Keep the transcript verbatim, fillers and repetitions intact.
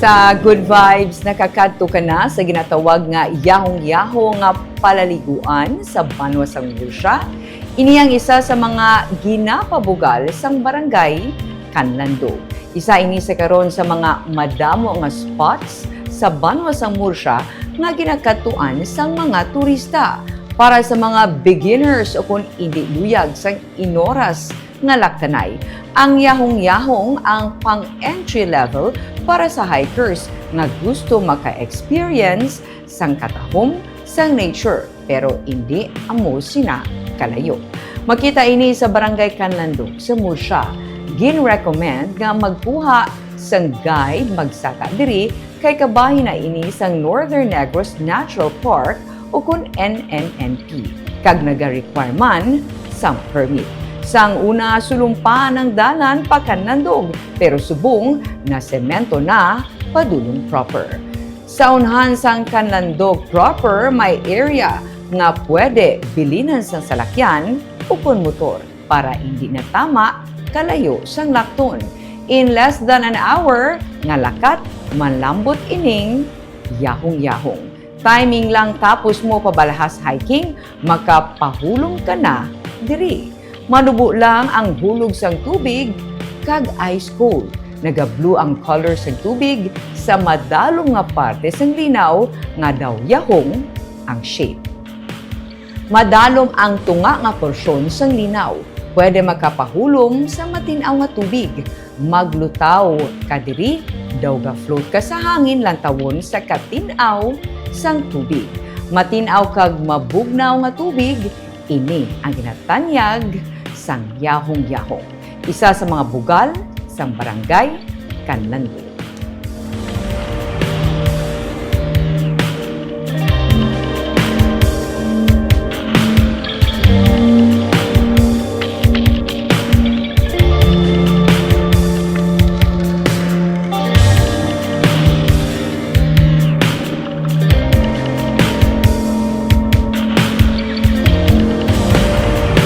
Sa Good Vibes, nakakadto ka na sa ginatawag nga yahong-yahong nga palaliguan sa banwa sang Murcia. Ini ang isa sa mga ginapabugal sang barangay Canlandog. Isa ini sa karon sa mga madamo nga spots sa banwa sang Murcia nga ginakadtuan sang mga turista. Para sa mga beginners o kon indi luyag sang inoras nga laktanay, ang yahong-yahong ang pang-entry level para sa hikers nga gusto maka-experience sang katahom sang nature, pero indi amo sina kalayo. Makita ini sa Barangay Canlandog sa Murcia. Gin-recommend nga magkuha sang guide magsaka diri kay kabahin na ini sang Northern Negros Natural Park o kon N N N P, kag naga-require man sang permit. Sang una, sulumpa ang dalan pa Canlandog, pero subong nasemento na padulong proper. Sa unhan sang Canlandog proper, may area nga pwede bilinan sang salakyan o kon motor para indi na tama kalayo sang lakton. In less than an hour nga lakat, manlambot ining yahong-yahong. Timing lang tapos mo pabalahas hiking, makapahulom ka na diri. Manubo lang ang hulog sang tubig kag ice cold. Naga-blue ang color sang tubig sa madalom nga parte sang linaw nga daw yahong ang shape. Madalom ang tunga nga porsyon sang linaw. Pwede makapahulom sa matin-aw nga tubig. Maglutaw ka diri, daw ga-float ka sa hangin lantawon sa katin-aw sang tubig. Matin-aw kag mabugnaw nga tubig, ini ang ginatanyag sang yahong-yahong, isa sa mga bugal sang Barangay Canlandog.